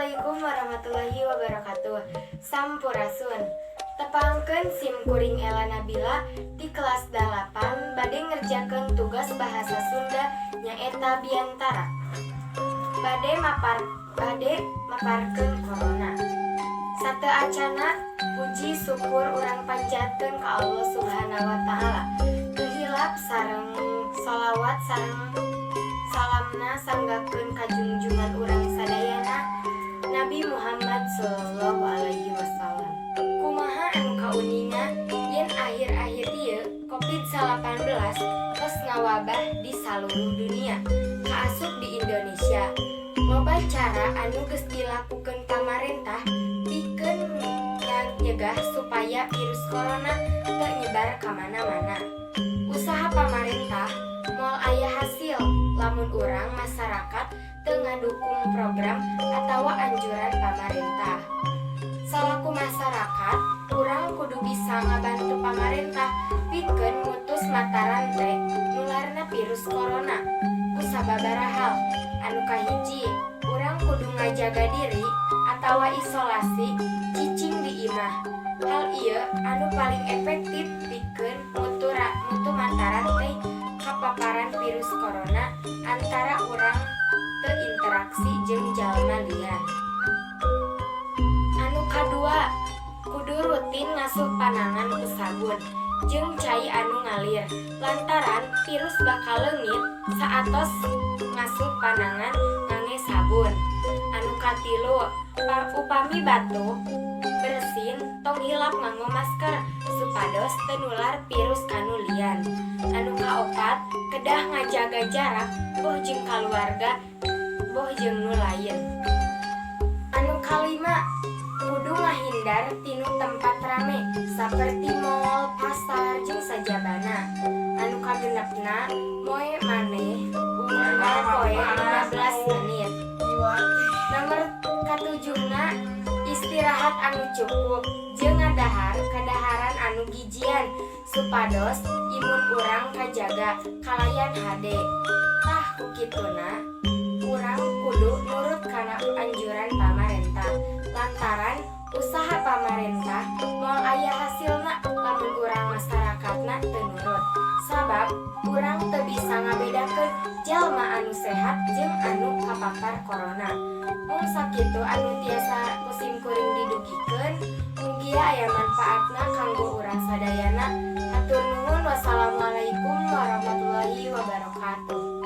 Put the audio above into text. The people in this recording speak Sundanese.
Assalamualaikum warahmatullahi wabarakatuh. Sampurasun. Tepangkeun, sim kuring Ella Nabila di kelas 8 bade ngerjakeun tugas bahasa Sunda, nyaeta biantara. Bade maparkeun corona. Sateuacanna, puji syukur urang panjatkeun ka Allah Subhanahu wa Ta'ala. Teu hilap sareng sholawat sareng salamna sanggakeun ka junjungan urang sadayana, Nabi Muhammad Shallallahu Alaihi Wasallam. Kumaha anu kauninga yen akhir-akhir ieu COVID-19 tos ngawabah di saluruh dunia, kaasup di Indonesia. Loba cara anu geus dilakukeun pamarentah pikeun nyegah supaya virus corona teu nyebar ka mana-mana. Usaha pamarentah moal aya hasil lamun urang masyarakat teu ngadukung program atawa anjuran pamarentah. Salaku masyarakat, urang kudu bisa ngabantu pamarentah pikeun mutus mata rante nularna virus corona ku sababaraha hal. Anu kahiji, urang kudu ngajaga diri atawa isolasi, cicing di imah. Hal ieu anu paling efektif pikeun mutu mata rantai kapaparan virus corona antara urang teu interaksi jeung jalma lian. Anu kadua, kudu rutin ngasuh panangan ku sabun jeung cai anu ngalir, lantaran virus bakal leungit saatos ngasuh panangan ngangge sabun. Anu katilu, upami batuk bersin tong hilap nganggo masker supados teu nular virus kanu lian. Anu kaopat, kedah ngajaga jarak boh jeung kaluarga, boh jeung nu lain. Anu kalima, kudu ngahindar tinu tempat rame saperti mall, pasar, jeung sajabana. Anu kagenepna, moe maneh unggal poe 15 menit. Nomor katujuhna, istirahat anu cukup jeung ngadahar kadaharan anu gizian supados imun urang kajaga kalayan hade. Tah, ku kituna urang kudu nurut kana anjuran pamarentah, lantaran usaha pamarentah moal aya hasilna lamun urang masyarakatna teu nurut, sabab urang teu bisa ngabedakeun jalma anu sehat jeung anu kapapar corona. Mung sakitu anu tiasa ku sim kuring didugikeun, mugia aya manfaatna kanggo urang sadayana. Hatur nuhun, wassalamualaikum warahmatullahi wabarakatuh.